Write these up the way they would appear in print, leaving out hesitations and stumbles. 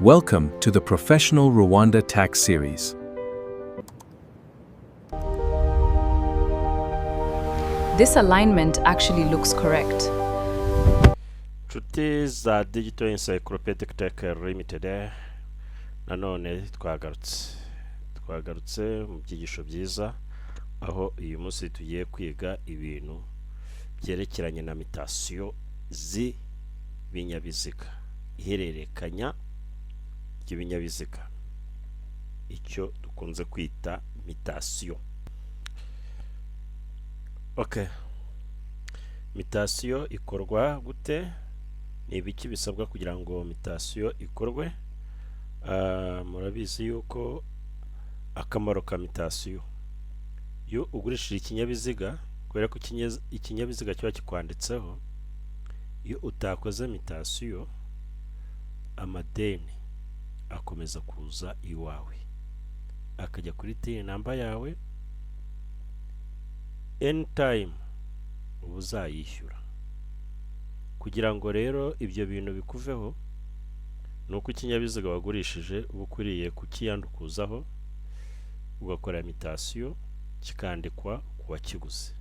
Welcome to the Professional Rwanda Tax Series. This alignment actually looks correct. Inshuti za Digital Encyclopedic Tech Limited, nanone twagarutse mu byigisho byiza, aho uyu munsi tugiye kwiga ibintu byerekeranye na mutation z'ibinyabiziga, ihererekanya ry'ibinyabiziga, icyo dukunze kwita mutation. Okay, mutation ikorwa gute? Ni ibiki bisabwa kugira ngo mutation ikorwe? Murabizi yuko akamaro ka mutation, iyo ugurishije ikinyabiziga, kubera ko ikinyabiziga kiba kikwanditseho, iyo utakoze mutation amadeni akomeza kuza iwawe, akajya kuri TIN number yawe. Anytime uba uzayishyura. Kugira ngo rero ibyo bintu bikuveho, ni uko ikinyabiziga wagurishije uba ukwiriye kukiyandukuzaho, ugakora mutation, kikandikwa ku wakiguze.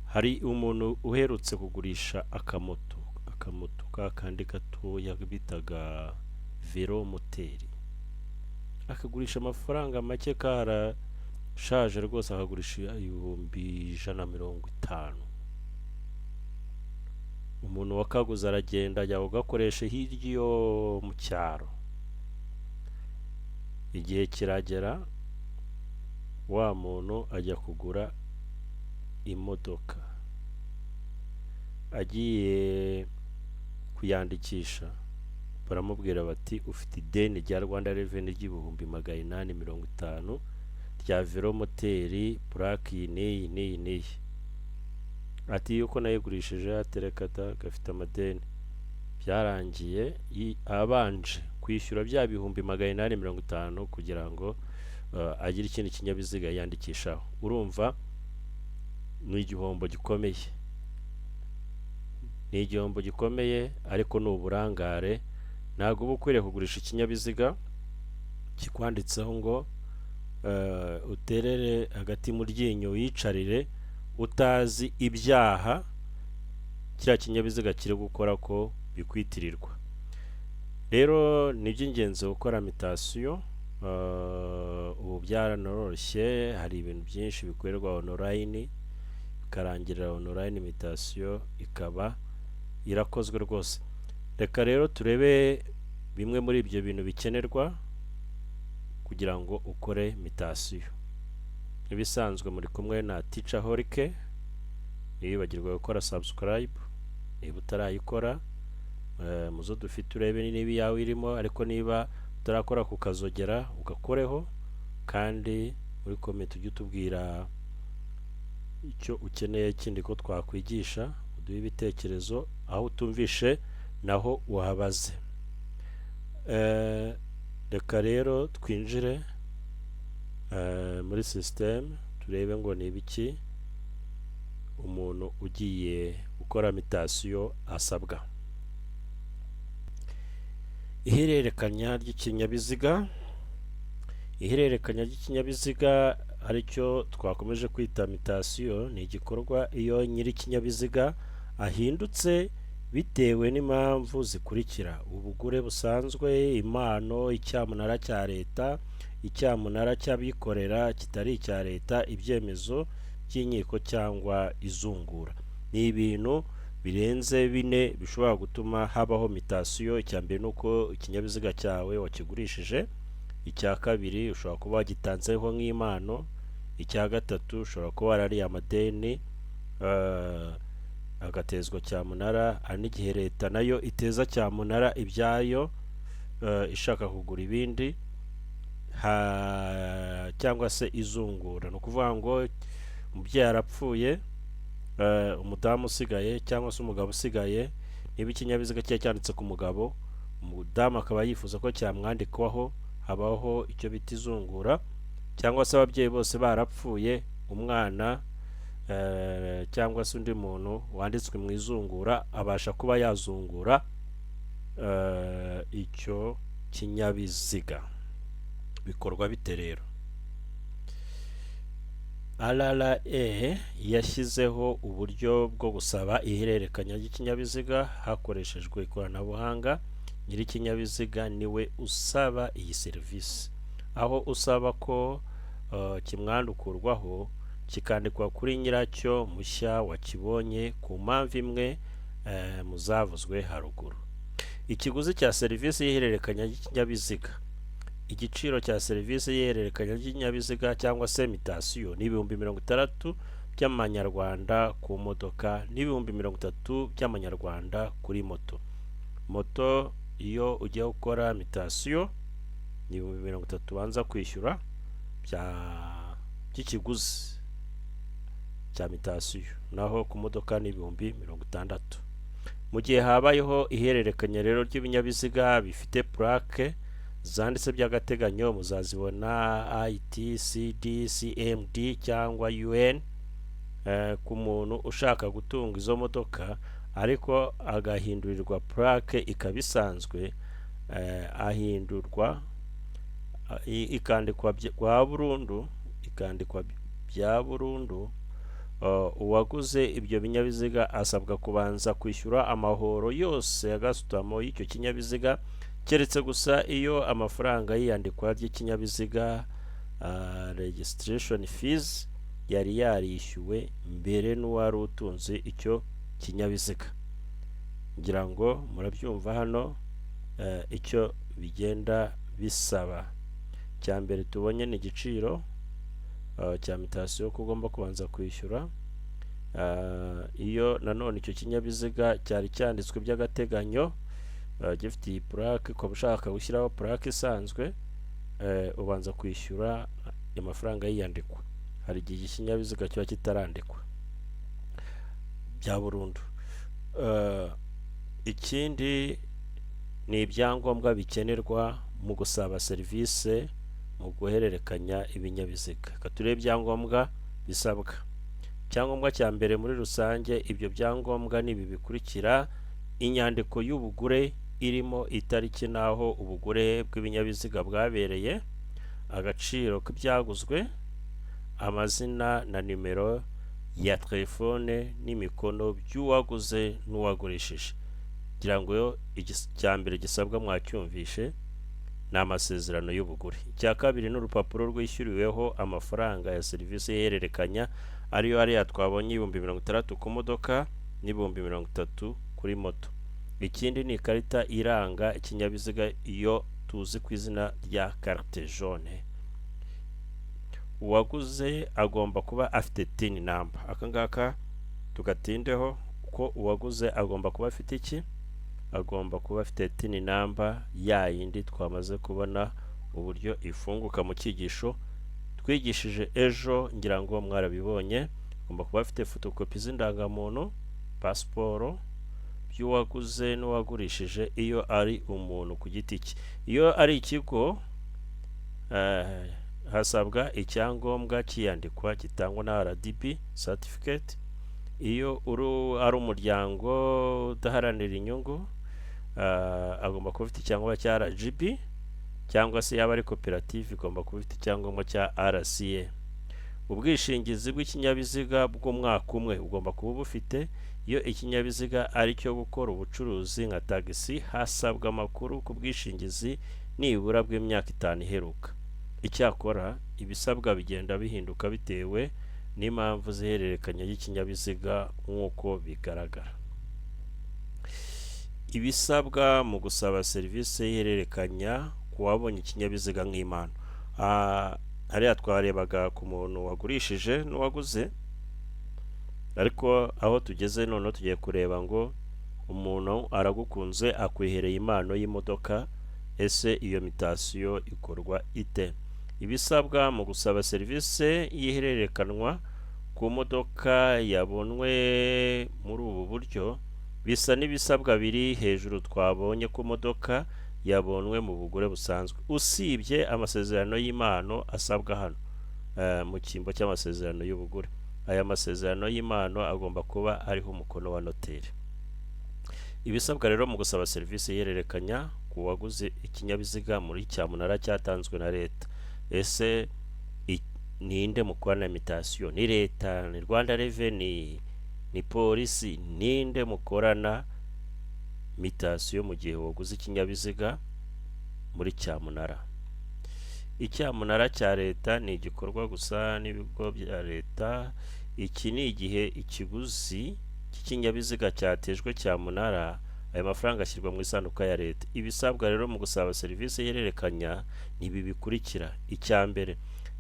Hari umuntu uherutse kugurisha akamoto ka kandi gatoya bitaga velomoteri, akagurisha amafaranga make, karashaje rwose, akagurisha 150,000. Umuntu wakaguze aragenda ajya kugakoresha hirya iyo mu cyaro. Igihe kiragera, wa muntu ajya kugura imodoka. Agiye kuyandikisha, baramubwira bati: "Ufite ideni rya Rwanda Revenue ry'ibihumbi 850 rya velomoteri, purake iyi n'iyi n'iyi n'iyi." Ati: "Yuko nayigurishije?" Atereka da, gafite amadeni. Byarangiye abanje kwishyura bya 850,000 kugira ngo agire ikindi kinyabiziga yiyandikishaho. Urumva ni igihombo gikomeye, ni igihombo gikomeye, ariko ni uburangare. Ntabwo uba ukwiriye kugurisha ikinyabiziga kikwanditseho ngo uterere hagati mu ryinyo wiyicarire, utazi ibyaha kiriya kinyabiziga kiri gukora ko bikwitirirwa. Rero ni iby'ingenzi gukora mutation. Ubu byaranoroshye, hari ibintu byinshi bikorerwa online, bikarangirira online, mutation ikaba irakozwe rwose. Reka rero turebe bimwe muri ibyo bintu bikenerwa kugira ngo ukore mutation. Nk'ibisanzwe, muri kumwe na Teacher Horike. Ntiwibagirwe gukora subscribe niba utarayikora. Muzo dufite urebe niba iyawe irimo, ariko niba utarakora ku kazogera ugakoreho. Kandi muri comment ujye utubwira icyo ukeneye kindi ko twakwigisha, uduhe ibitekerezo, aho utumvishe naho uhabaze. Reka rero twinjire muri system, turebe ngo ni ibiki umuntu ugiye gukora mutation asabwa. Ihererekanya ry'ikinyabiziga. Ihererekanya ry'ikinyabiziga, aricyo twakomeje kwita mutation, ni igikorwa iyo nyir'ikinyabiziga ahindutse bitewe n'impamvu zikurikira: ubugure busanzwe, impano, icyamunara cya leta, icyamunara cy'abikorera kitari icya leta, ibyemezo by'inkiko cyangwa izungura. Ni ibintu birenze bine bishobora gutuma habaho mutation. Icya mbere ni uko ikinyabiziga cyawe wakigurishije. Icya kabiri, ushobora kuba wagitanzeho nk'impano. Icya gatatu, ushobora kuba warariye amadeni agatezwa cyamunara. Hari n'igihe leta nayo iteza cyamunara ibyayo ishaka kugura ibindi, cyangwa se izungura. Ni ukuvuga ngo umubyeyi arapfuye, umudamu usigaye cyangwa se umugabo usigaye, niba ikinyabiziga cye cyanditse ku mugabo, umudamu akaba yifuza ko cyamwandikwaho, habaho icyo bita izungura. Cyangwa se ababyeyi bose barapfuye, umwana cyangwa se undi muntu wanditswe mu izungura abasha kuba yazungura. icyo kinyabiziga. Bikorwa bite rero? RRA yashyizeho uburyo bwo gusaba ihererekanya ry'ikinyabiziga hakoreshejwe ikoranabuhanga. Nyir'ikinyabiziga niwe usaba iyi serivisi, aho usaba ko kimwandukurwaho kikandikwa kuri nyiracyo mushya wakibonye ku mpamvu imwe mu zavuzwe haruguru. Ikiguzi cya serivisi y'ihererekanya ry'ikinyabiziga. Igiciro cya serivisi y'ihererekanya ry'ibinyabiziga cyangwa se mutation ni 60,000 by'amanyarwanda ku modoka n'30,000 by'amanyarwanda kuri moto. Moto iyo ugiye gukora mutation ni 30,000 ubanza kwishyura by'ikiguzi cya mutation, naho ku modoka ni 60,000. Mu gihe habayeho ihererekanya rero ry'ibinyabiziga bifite plaque zanditse by'agateganyo, muzazibona IT, CD, CMD cyangwa UN, ku muntu ushaka gutunga izo modoka ariko agahindurirwa plaque ikaba isanzwe, ahindurwa ikandikwa bwa burundu, ikandikwa bya burundu. Uwaguze ibyo binyabiziga asabwa kubanza kwishyura amahoro yose ya gasutamo y'icyo kinyabiziga, keretse gusa iyo amafaranga y'iyandikwa ry'ikinyabiziga, registration fees, yari yarishyuwe mbere n'uwari utunze icyo kinyabiziga. Ngira ngo murabyumva hano icyo bigenda bisaba. Icya mbere tubonye ni igiciro cya mutation ko ugomba kubanza kwishyura. Iyo nanone icyo kinyabiziga cyari cyanditswe by'agateganyo, gifite iyi plaque, ukaba ushaka gushyiraho plaque isanzwe, ubanza kwishyura amafaranga y'iyandikwa. Hari igihe ikinyabiziga kiba kitarandikwa bya burundu. Ikindi ni ibyangombwa bikenerwa mu gusaba serivisi mu guhererekanya ibinyabiziga. Reka turebe ibyangombwa bisabwa. Icyangombwa cya mbere muri rusange, ibyo byangombwa ni ibi bikurikira: inyandiko y'ubugure irimo itariki n'aho ubugure bw'ibinyabiziga bwabereye, agaciro k'ibyaguzwe, amazina na nimero ya telefone n'imikono by'uwaguze n'uwagurishije. Ngira ngo icya mbere gisabwa mwacyumvishe, ni amasezerano y'ubugure. Icya kabiri ni urupapuro rwishyuriweho amafaranga ya serivisi y'ihererekanya, ariyo ariya twabonye, 60,000 ku modoka n'30,000 kuri moto. Ikindi ni ikarita iranga ikinyabiziga, iyo tuzi ku izina rya carte jaune. Uwaguze agomba kuba afite TIN number. Aka ngaka tugatindeho, ko uwaguze agomba kuba afite iki? Agomba kuba afite TIN number, ya yindi twamaze kubona uburyo ifunguka mu cyigisho twigishije ejo, ngira ngo mwarabibonye. Agomba kuba afite fotokopi z'indangamuntu, pasiporo by'uwaguze n'uwagurishije iyo ari umuntu ku giti cye. Iyo ari ikigo, hasabwa icyangombwa cy'iyandikwa gitangwa na RDB certificate. Iyo ari umuryango udaharanira inyungu, agomba kuba afite icyangombwa cya RGB, cyangwa se yaba ari koperative igomba kuba ifite icyangombwa cya RCA. Ubwishingizi bw'ikinyabiziga bw'umwaka umwe ugomba kuba ubufite. Iyo ikinyabiziga ari icyo gukora ubucuruzi nka tagisi, hasabwa amakuru ku bwishingizi nibura bw'imyaka 5 iheruka. Icyakora ibisabwa bigenda bihinduka bitewe n'impamvu z'ihererekanya ry'ikinyabiziga nk'uko bigaragara. Ibisabwa mu gusaba serivisi y'ihererekanya ku wabonye ikinyabiziga nk'impano. Hariya twarebaga ku muntu wagurishije n'uwaguze, ariko aho tugeze noneho tugiye kureba ngo umuntu aragukunze akwihereye impano y'imodoka, ese iyo mutation ikorwa ite? Ibisabwa mu gusaba serivisi y'ihererekanwa ku modoka yabonwe muri ubu buryo bisa n'ibisabwa biri hejuru twabonye ku modoka yabonwe mu bugure busanzwe, usibye amasezerano y'impano asabwa hano mu cyimbo cy'amasezerano y'ubugure. Aya masezerano y'impano agomba kuba ariho umukono wa noteri. Ibisabwa rero mu gusaba serivisi y'ihererekanya ku waguze ikinyabiziga muri cyamunara cyatanzwe na leta. Ese ninde mukorana mutation? Ni leta? Ni Rwanda Revenue? Ni polisi? Ninde mukorana mutation mu gihe waguze ikinyabiziga muri cyamunara? Icyamunara cya leta ni igikorwa gusa n'ibigo bya leta. Iki ni igihe ikiguzi cy'ikinyabiziga cyatejwe cyamunara, ayo mafaranga ashyirwa mu isanduku ya leta. Ibisabwa rero mu gusaba serivisi y'ihererekanya ni ibi bikurikira: Icya mbere,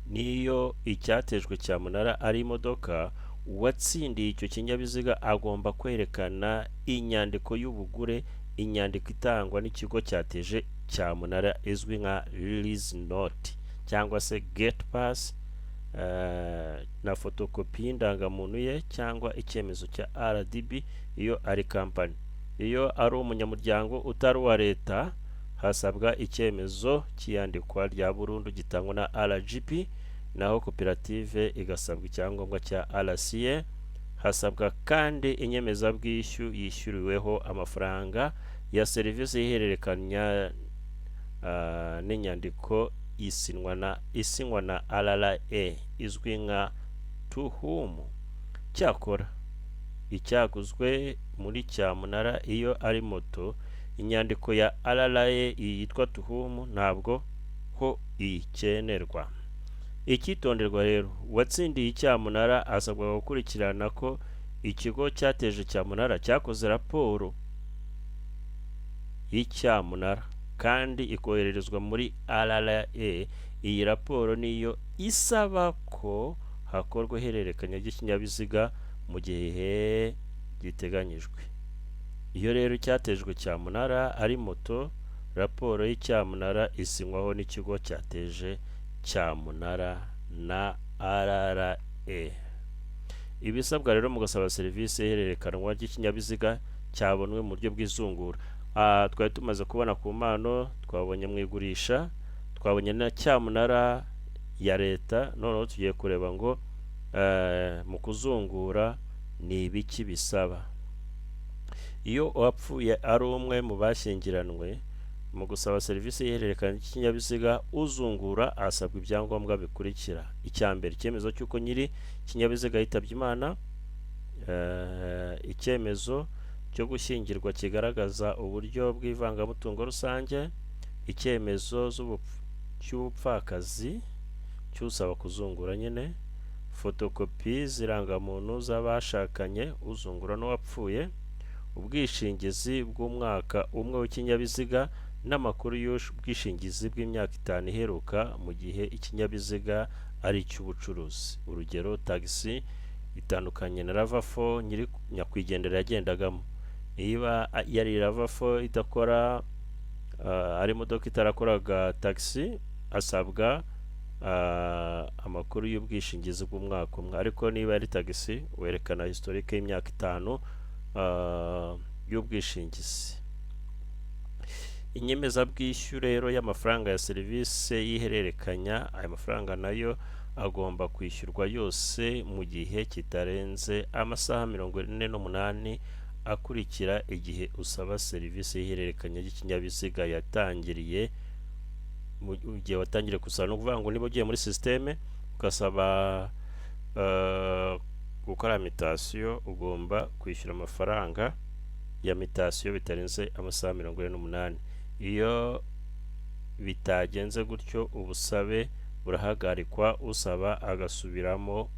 niyo icyatejwe cyamunara ari imodoka, uwatsindiye icyo kinyabiziga agomba kwerekana inyandiko y'ubugure, inyandiko itangwa n'ikigo cyateje cyamunara izwi nka release note cyangwa se gate pass, na fotokopi y'indangamuntu ye cyangwa icyemezo cya RDB iyo ari kampani. Iyo ari umunyamuryango utari uwa leta, hasabwa icyemezo cy'iyandikwa rya burundu gitangwa na RGB, naho koperative igasabwa icyangombwa cya RCA. Hasabwa kandi inyemezabwishyu yishyuriweho amafaranga ya serivisi y'ihererekanya n'inyandiko isinywa na RRA izwi nka tuhumu. Cyakora icyaguzwe muri cyamunara iyo ari moto, inyandiko ya RRA iyi yitwa tuhumu ntabwo ho ikenerwa. Icyitonderwa rero, uwatsindiye icyamunara asabwa gukurikirana ko ikigo cyateje cyamunara cyakoze raporo y'icyamunara kandi ikohererezwa muri RRA. Iyi raporo niyo isaba ko hakorwa ihererekanya ry'ikinyabiziga mu gihe giteganyijwe. Iyo rero icyatejwe cyamunara ari moto, raporo y'icyamunara isinywaho n'ikigo cyateje cyamunara na RRA. Ibisabwa rero mu gusaba serivisi y'ihererekanwa ry'ikinyabiziga cyabonwe mu buryo bw'izungura. Twari tumaze kubona ku mpano, twabonye mu igurisha, twabonye na cyamunara ya leta. Noneho tugiye kureba ngo mu kuzungura ni ibiki bisaba. Iyo uwapfuye ari umwe mu bashyingiranwe, mu gusaba serivisi y'ihererekanya ry'ikinyabiziga, uzungura asabwa ibyangombwa bikurikira: Icya mbere, icyemezo cy'uko nyiri ikinyabiziga yitabye Imana, icyemezo cyo gushyingirwa kigaragaza uburyo bw'ivangamutungo rusange, icyemezo cy'ubupfakazi cy'usaba kuzungura nyine, fotokopi z'irangamuntu z'abashakanye, uzungura n'uwapfuye, ubwishingizi bw'umwaka umwe w'ikinyabiziga n'amakuru y'ubwishingizi bw'imyaka 5 iheruka mu gihe ikinyabiziga ari icy'ubucuruzi. Urugero, tagisi itandukanye na RAV4 nyiri nyakwigendera yagendagamo. Niba yari RAV4 idakora, ari imodoka itarakoraga tagisi, asabwa amakuru y'ubwishingizi bw'umwaka umwe, ariko niba ari tagisi werekana historique y'imyaka 5 y'ubwishingizi. Inyemezabwishyu rero y'amafaranga ya serivisi y'ihererekanya, aya mafaranga nayo agomba kwishyurwa yose mu gihe kitarenze amasaha 48 akurikira igihe usaba serivisi y'ihererekanya ry'ikinyabiziga yatangiriye, mu gihe watangiriye gusaba. Ni ukuvuga ngo niba ugiye muri sisiteme ugasaba gukora mutation, ugomba kwishyura amafaranga ya mutation bitarenze amasaha 48. Iyo bitagenze gutyo, ubusabe burahagarikwa, usaba agasubiramo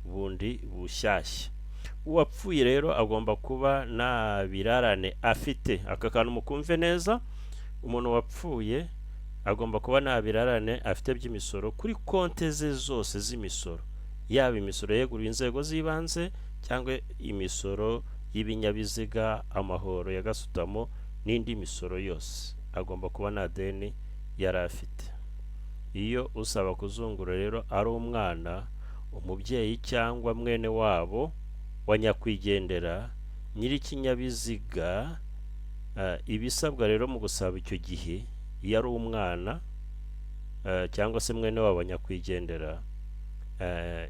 bundi bushyashya. Uwapfuye rero agomba kuba nta birarane afite. Aka kantu mukumve neza: umuntu wapfuye agomba kuba nta birarane afite by'imisoro kuri konte ze zose z'imisoro, yaba imisoro yeguriwe inzego z'ibanze cyangwa imisoro y'ibinyabiziga, amahoro ya gasutamo n'indi misoro yose. Agomba kuba nta deni yari afite. Iyo usaba kuzungura rero ari umwana, umubyeyi cyangwa mwene wabo wa nyakwigendera nyir'ikinyabiziga, ibisabwa rero mu gusaba icyo gihe, iyo ari umwana cyangwa se mwene wabo wa nyakwigendera,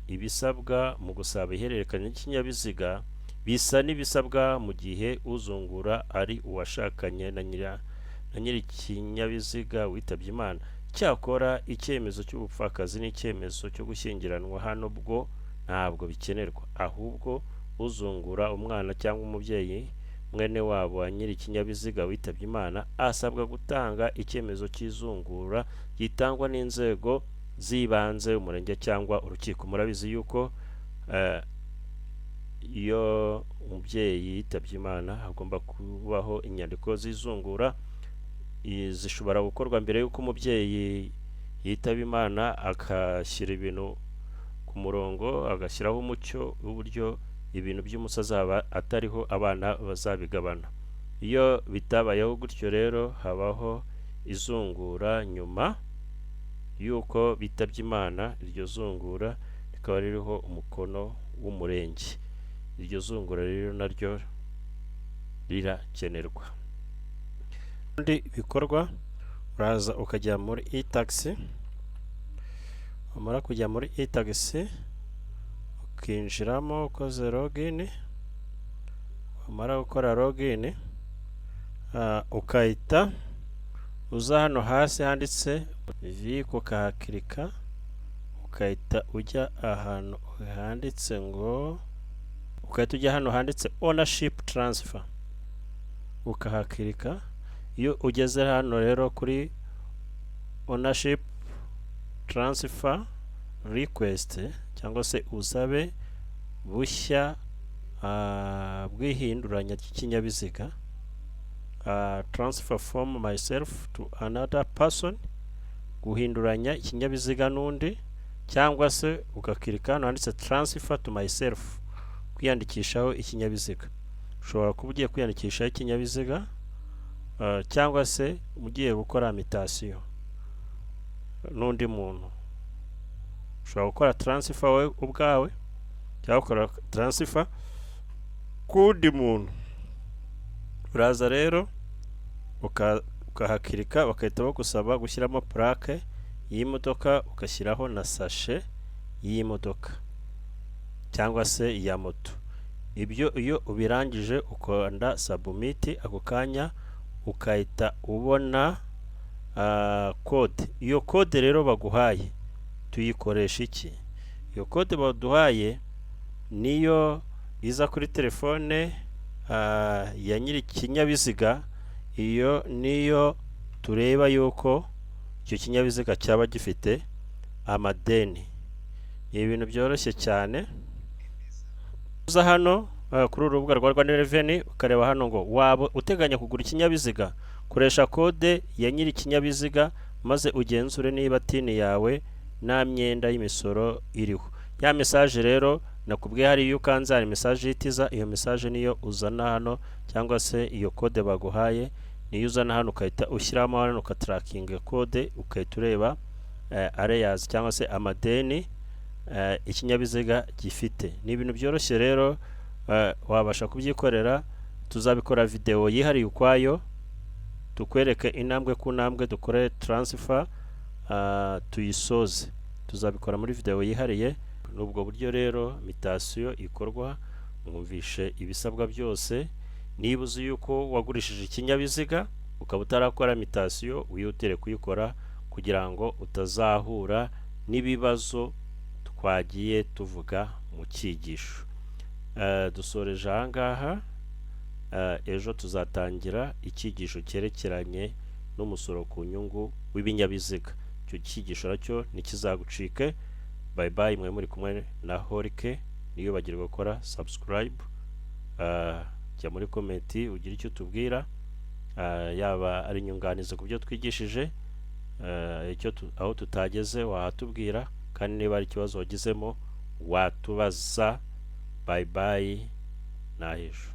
ibisabwa mu gusaba ihererekanya ry'ikinyabiziga Bisa n'ibisabwa mu gihe uzungura ari uwashakanye na nyiri ikinyabiziga witabye Imana. Cyakora icyemezo cy'ubupfakazi n'icyemezo cyo gushyingiranwa hano bwo ntabwo bikenerwa, ahubwo uzungura umwana cyangwa umubyeyi mwene wabo wa nyiri ikinyabiziga witabye Imana asabwa gutanga icyemezo cy'izungura gitangwa n'inzego z'ibanze, umurenge cyangwa urukiko. Murabizi yuko iyo umubyeyi yitabye Imana hagomba kubaho inyandiko z'izungura. Zishobora gukorwa mbere y'uko umubyeyi yitaba Imana, agashyira ibintu ku murongo, agashyiraho umucyo w'uburyo ibintu by'umunsi azaba atariho abana bazabigabana. Iyo bitabayeho gutyo rero, habaho izungura nyuma y'uko bitabye Imana. Iryo zungura rikaba ririho umukono w'umurenge. Iryo zungura rero naryo rirakenerwa. Ubundi bikorwa, uraza ukajya muri iTax. Wamara kujya muri iTax, ukinjiramo ukoze login. Wamara gukora login, ukahita uza hano hasi handitse vehicle, ukahakirika, ukahita ujya ahantu handitse ngo, ugahita ujya hano handitse ownership transfer, ukahakirika. Iyo ugeze hano rero kuri ownership transfer request, cyangwa se ubusabe bushya bw'ihinduranya ry'ikinyabiziga, transfer from myself to another person, guhinduranya ikinyabiziga n'undi, cyangwa se ugakirika hano handitse transfer to myself, kwiyandikishaho ikinyabiziga. Ushobora kuba ugiye kwiyandikishaho ikinyabiziga cyangwa se ugiye gukora mutation n'undi muntu. Ushobora gukora transfer wowe ubwawe cyangwa gukora transfer k'undi muntu. Uraza rero ukahakirika, bagahita bagusaba gushyiramo plaque y'imodoka, ugashyiraho na sashe y'imodoka cyangwa se iya moto. Ibyo iyo ubirangije, ukanda submit, ako kanya ukahita ubona code. Iyo code rero baguhaye tuyikoresha iki? Iyo code baduhaye niyo iza kuri telefone ya nyiri ikinyabiziga. Iyo niyo tureba yuko icyo kinyabiziga cyaba gifite amadeni. Ni ibintu byoroshye cyane. Uza hano kuri uru rubuga rwa Rwanda Revenue, ukareba hano ngo waba uteganya kugura ikinyabiziga, koresha code ya nyiri ikinyabiziga maze ugenzure niba TIN yawe nta myenda y'imisoro iriho. Ya message rero nakubwiye, hari iyo ukanze hari message ihita. Iyo message niyo uzana hano, cyangwa se iyo code baguhaye niyo uzana hano, ukahita ushyiramo hano, ukatrackinga code, ugahita ureba arrears cyangwa se amadeni ikinyabiziga gifite. Ni ibintu byoroshye rero, wabasha kubyikorera. Tuzabikora video yihariye ukwayo, tukwereke intambwe ku ntambwe, dukore transfer, tuyisoze. Tuzabikora muri video yihariye. Ni ubwo buryo rero mutation ikorwa. Mwumvishe ibisabwa byose. Niba uzi yuko wagurishije ikinyabiziga ukaba utarakora mutation, wihutire kuyikora kugira ngo utazahura n'ibibazo twagiye tuvuga mu cyigisho. Dusoreje aha ngaha. Ejo tuzatangira icyigisho cyerekeranye n'umusoro ku nyungu w'ibinyabiziga. Icyo cyigisho nacyo ntikizagucike. Bye bye. Mwe muri kumwe na Horike. Ntiwibagirwe gukora subscribe, jya muri comment ugire icyo utubwira, yaba ari inyunganizi ku byo twigishije, aho tutageze wahatubwira, kandi niba hari ikibazo wagizemo watubaza. Bye bye, n'ahejo.